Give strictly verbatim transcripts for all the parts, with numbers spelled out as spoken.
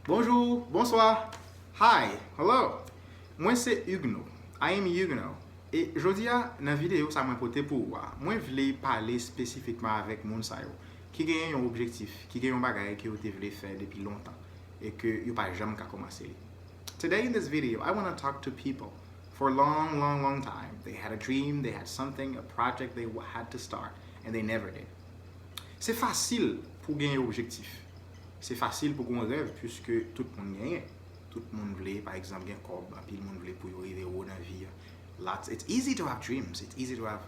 Bonjou, bonswa, hi, hello. Mwen se Huguenot. I am Huguenot. E jodi a, nan videyo sa mwen pote pou ou a, mwen vle pale espesifikman avèk moun sa yo ki genyen yon objektif, ki gen yon bagay ke yo te vle fè depi lontan e ke yo pa janm ka kòmanse li. Today in this video, I want to talk to people for a long, long, long time. They had a dream, they had something, a project they had to start, and they never did. Se fasil pou gen yon objektif. Se fasil pou gen yon rèv, puiske tout moun genyen. Tout moun vle, pa egzanp, gen kòb, anpil moun vle pou yo rive wo nan vi a. Lots, it's easy to have dreams. It's easy to have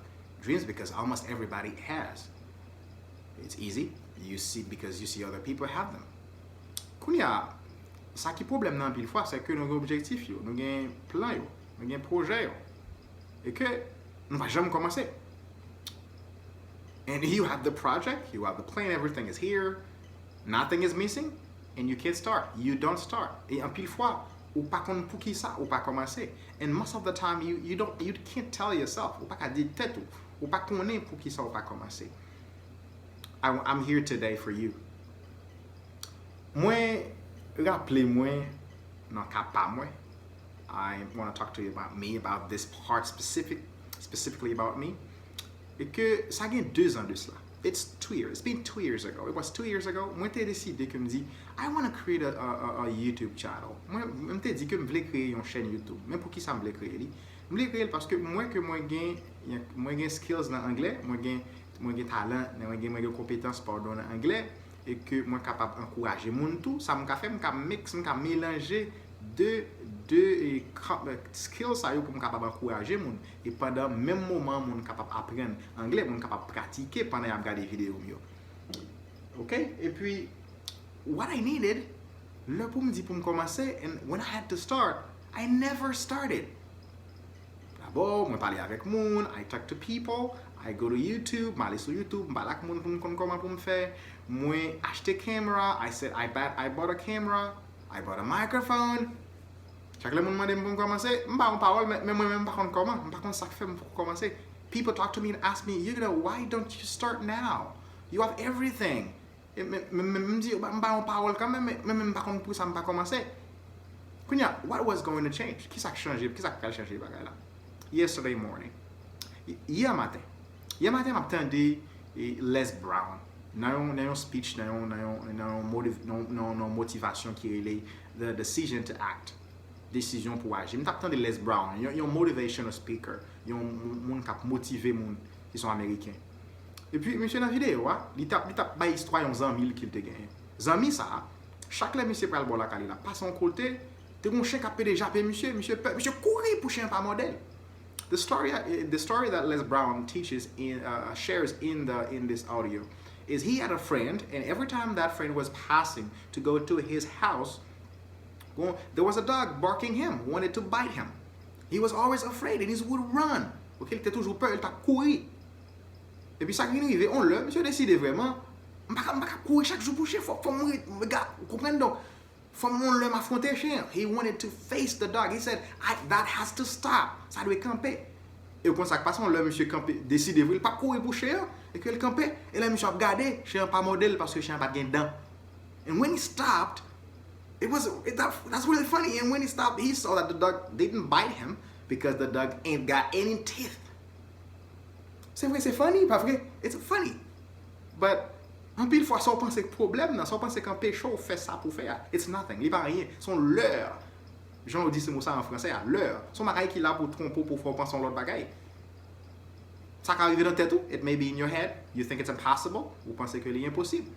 dreams because almost everybody has. It's easy. You see, because you see other people have them. Kounye a, sa ki pwoblèm nan anpil fwa, se ke nou gen objektif yo, nou gen plan yo, nou gen pwojè yo. E ke nou pa janm kòmanse. And you have the project, you have the plan, everything is here, nothing is missing, and you can't start. You don't start. E anpil fwa, ou pa konn poukisa ou pa kòmanse. And most of the time, you, you, don't, you can't tell yourself. Ou pa ka di tèt ou. Ou pa konnen poukisa ou pa kòmanse. I, I'm here today for you. Mwen raple mwen nan ka pa mwen. I want to talk to you about me, about this part specific, specifically about me. E ke sa gen de zan de sila. It's two years. It's been two years ago. It was two years ago. Mwen te deside ke m di, I want to create a, a, a, a YouTube channel. Mwen, mwen te di ke m vle kreye yon chèn YouTube. Men poukisa m vle kreye li? M vle kreye l paske m wè ke mwen gen, mwen gen skills nan anglè, mwen gen, mwen gen talan, mwen gen, mwen gen konpetans, padon, nan anglè, e ke mwen kapab ankouraje moun tou. Sa m ka fè, m ka mix, m ka melanje de, de e, ka- skills sa yo pou m kapab ankouraje moun. E pandan menm moman, moun kapab aprann anglè, moun kapab pratike pandan y ap gade videyo m yo. Ok? Epi, what I needed, lè pou m di pou m kòmanse, and when I had to start, I never started. Dabò, mwen pale avèk moun, I talk to people, I go to YouTube, m ale sou YouTube, m pale ak moun pou m konn kòman pou m fè. Mwen achte camera, I said I bought, I bought a camera, I bought a microphone. Chak lè moun mande m pou m kòmanse, m ba yon pawòl, men men mwen menm m pa konn kòman, m pa konn sa k fè m poko kòmanse. People talk to me and ask me, Huguenot, why don't you start now? You have everything. E men men men m di yo, m ba yon pawòl kanmenm, men men men m pa konn pou sa m pa kòmanse. Kounye a, what was going to change? Kisa k chanje? Kisa k pral chanje bagay la? Yesterday morning. Y- Yè maten. Yè maten, m ap tande e, Les Brown nan yon, nan yon speech, nan yon, nan yon, nan yon, motiv, nan, nan, nan yon motivasyon ki rele The Decision to Act. Desizyon pou aji. M t ap tande Les Brown, yon, yon motivational speaker, yon moun k ap motive moun ki se yon Ameriken. Epi, misye nan videyo a, li t ap, li t ap bay istwa yon zanmi l ke l te genyen. Zanmi sa a, chak lè misye pral bò lakay li la, pase yon kote, te gen yon chen k ap pede jape misye, misye pè, misye kouri pou chen an pa mòde l. The story, uh, the story that Les Brown teaches in, uh, shares in the in this audio is he had a friend, and every time that friend was passing to go to his house, well, there was a dog barking him, wanted to bite him. He was always afraid, and he would run. Ok, li te toujou pè, li t ap kouri. Epi sa ki vin rive, yon lè, misye deside vrèman, m pa ka, m pa ka kouri chak jou pou chen, fò, fò m ret, m ga, ou konprann, donk, fò m yon lè m afwonte chen an. He wanted to face the dog. He said, I, that has to stop. Sa dwe kanpe. E w konn sa k pase, yon lè misye kanpe, deside vre, l p ap kouri pou chen an, e ke l kanpe, e lè misye ap gade, chen an pa mòde l paske chen an pa t gen dan. And when he stopped, it was, it, that, that's really funny. And when he stopped, he saw that the dog didn't bite him because the dog ain't got any teeth. Se vre, se funny, pa vre? It's funny. But, anpil fwa, sa w panse k pwoblèm nan, sa w panse k anpeche w fè sa pou w fè a, it's nothing. Li pa anyen. Se yon leurre. Jan yo di se mo sa an fransè a, leurre. Se yon bagay ki la pou twonpe w, pou fè w panse yon lòt bagay. Sa ka rive nan tèt ou, it may be in your head, you think it's impossible, ou panse ke li enposib.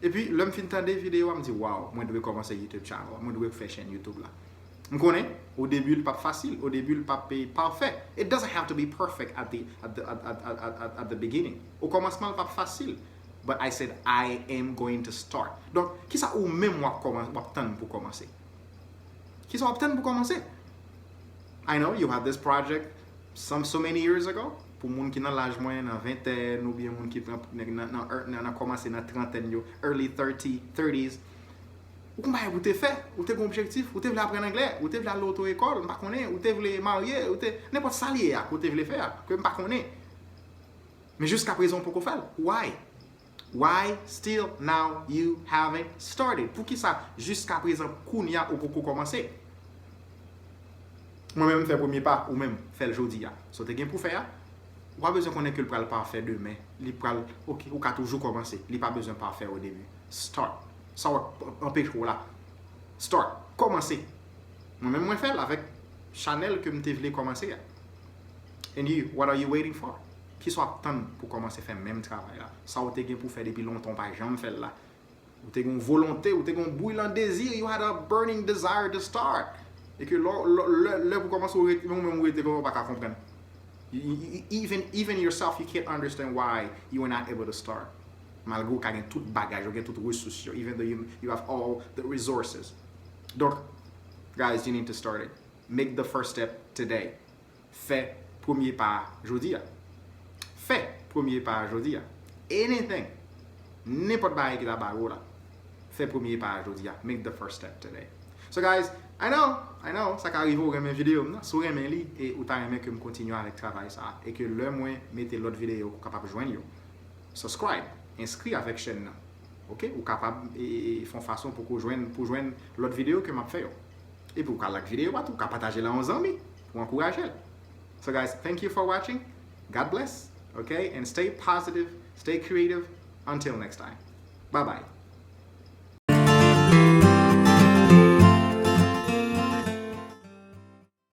Epi, lè m fin tande videyo a, m di, wow, mwen dwe kòmanse YouTube channel, mwen dwe fè chèn YouTube la. M konnen, o debi, l p ap fasil, o debi, l p ap, eh, pafè. It doesn't have to be perfect at the, at the, at, at, at, at, at the beginning. O kòmansman, l p ap fasil. But I said, I am going to start. Donk, kisa ou menm w ap kòman-, w ap tann pou kòmanse? Kisa w ap tann pou kòmanse? I know you had this project some so many years ago. Pou moun ki nan laj mwen, nan ventèn, oubyen moun ki nan, nan, nan, nan, nan kòmanse nan trantèn yo, early thirty, thirties, ou konn bagay pou te fè, ou te gen objektif, ou te vle aprann anglè, ou te vle al oto ekòl, m pa konnen, ou te vle marye, ou te, nenpòt sa l ye a, ke w te vle fè a, ke m pa konnen. Men jiskaprezan, ou poko fè l. Why? Why still now you haven't started? Poukisa jiska prezan kounye a ou poko kòmanse? Mwen menm m fè premye pa, ou menm fè l jodi a. Sa w te gen pou fè a, ou pa bezwen konnen ke l pral pafè demen. Li pral, ok, ou ka toujou kòmanse. Li pa bezwen pafè o debi. Start. Sa w anpeche w la. Start. Kòmanse. Mwen menm mwen fè l avèk chanèl ke m te vle kòmanse a. And you, what are you waiting for? Kisa w ap tann pou kòmanse fè menm travay la? Sa w te gen pou fè depi lontan w pa janm fè l la. Ou te gen yon volonte, ou te gen yon bwilan dezi, you had a burning desire to start. E ke lè, lè, lè, lè pou kòmanse, ou rete, ou menm ou rete kòman ou pa ka konprann. You, you, you, even, even yourself, you can't understand why you were not able to start. Malgre ou ka gen tout bagaj, ou gen tout resous yo, even though you, you have all the resources. Donk, guys, you need to start it. Make the first step today. Fè premye pa a jodi a. Fè premye pa a jodi a. Anything. Nenpòt bagay ki ta ba ou la. Fè premye pa a jodi a. Make the first step today. So guys, I know, I know, sa ka rive ou renmen videyo m nan. Si w renmen li e ou ta renmen ke m kontinye avèk travay sa a, e ke lè mwen mete lòt videyo ou kapab jwenn yo, subscribe, enskri avèk chèn nan. Ok? Ou kapab e, e, e fè yon fason pou ou jwenn, pou jwenn lòt videyo ke m ap fè yo. Epi ou ka like videyo a tou, ou ka pataje l a yon zanmi pou ankouraje l. So guys, thank you for watching. God bless. Ok? And stay positive, stay creative. Until next time. Bye bye.